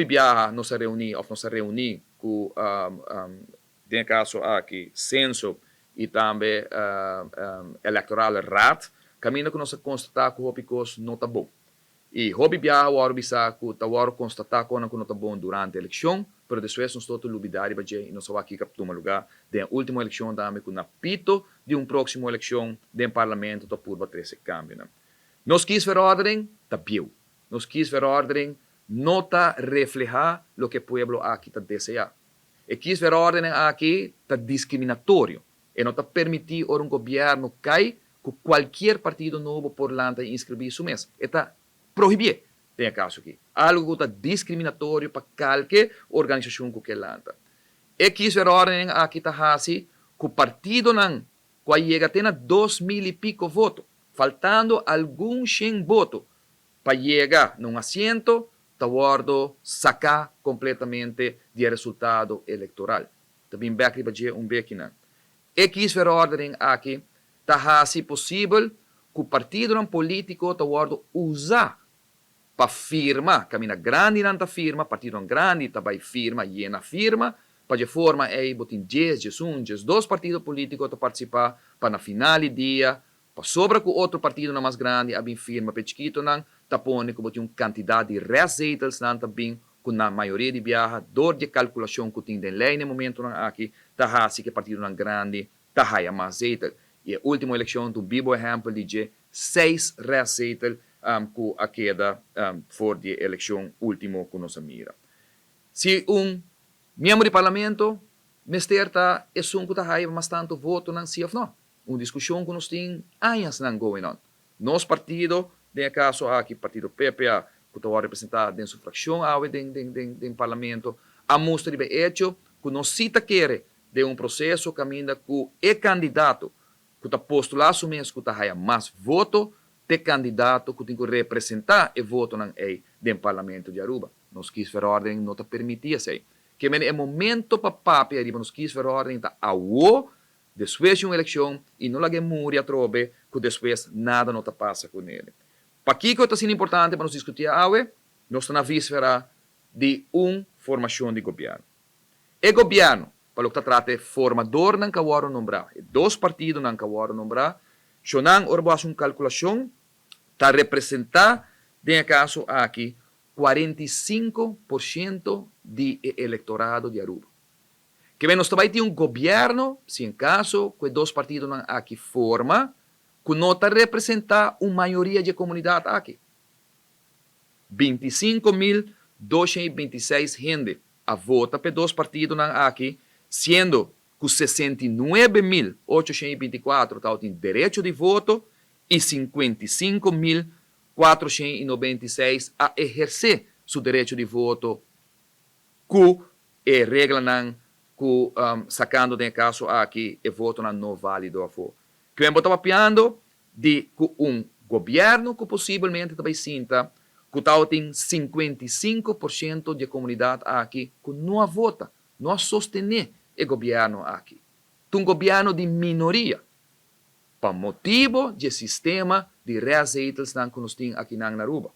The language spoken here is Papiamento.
Biaha nos a reuni of nos a reuni cu, den e caso aki, Censo y tambe Electorale Raad, caminda cu nos a constata cu hopi cos no ta bon. Y hopi biaha worde bisa cu ta worde constata conan cu no ta bon durante eleccion, pero despues nos tot lubida riba dje y nos a wak kico a tuma lugar den e ultimo eleccion, tambe cu na pito di un proximo eleccion den parlamento ta purba trece cambionan. Nos kiesverordening ta bieu. Nos kiesverordening no ta refleha loke pueblo aki ta desea. E kiesverordening aki ta discriminatorio. E no ta permiti ora un gobierno cay cu cualkier partido nobo por lanta y inscribi su mes. E ta prohibie den e caso aki. Algo cu ta discriminatorio pa calke organisacion cu ke lanta. E kiesverordening aki ta haci cu partidonan cu a yega te na 2000 y pico voto, faltando algun 100 voto pa yega na un asiento, ta wordo saca completamente di e resultado electoral. Ta bin bek riba dje un bekinan. E kiesverordening aki ta haci posibel cu partidonan politico ta wordo usa pa firma, caminda grandinan ta firma, partidonan grandi ta bay firma, yena firma, pa dje forma ey bo tin 10, 11, 12 partido politico ta participa pa na final di dia, pasobra cu otro partidonan mas grandi a bin firma pe chikitonan, ta pone cu bo tin un cantidad di restzetelsnan ta bin cu na mayoria di biaha, door di e calculacion cu tin den ley na e momentonan aki, ta haci cu e partidonan grandi ta haya mas zetel. Y e ultimo eleccion ta un bibo ehempel di dje seis restzetel cu a keda for di e eleccion ultimo cu nos a mira. Si un miembro di parlamento mester ta esun cu ta haya mas tanto votonan, si of no? Un discusion cu nos tin añasnan going on. Nos partido, den e caso aki, partido PPA, cu ta worde representa den su fraccion awe den parlamento, a mustra riba e hecho cu nos si ta kere den un proceso caminda cu e candidato cu ta postula su mes cu ta haya mas voto, t'e candidato cu tin cu representa e votonan ey den parlamento di Aruba. Nos kiesverordening no ta permiti esey. Ke mene e momento pa papia riba nos kiesverordening ta awo, despues di un eleccion, y no laga e muri atrobe cu despues nada no ta pasa cu nele. Pakico ta asina importante pa nos discuti awe? Nos ta na visfera di un formacion di gobierno. E gobierno, pa loke ta trata e formadornan cu a wordo nombra, e dos partidonan cu a wordo nombra, shonan ora bo haci un calculacion ta representa den e caso aki 45% di e electorado di Aruba. Ke men nos ta bai tin un gobierno, si en caso cu e dos partidonan aki forma, cu no ta representa un mayoria di e comunidad aki. 25,226 hende a vota p'e dos partidonan aki, siendo cu 69,824 tabatin derecho di voto y 55,496 a eherce su derecho di voto cu e reglanan cu, sacando den e caso aki e votonan no valido afo. Kimen bo ta papiando di cu un gobierno cu posibelmente ta bay sinta cu tabatin 55% di e comunidad aki cu no a vota, no a sostene e gobierno aki. Ta un gobierno di minoria pa motibo di e sistema di restzetelsnan cu nos tin akinan na Aruba.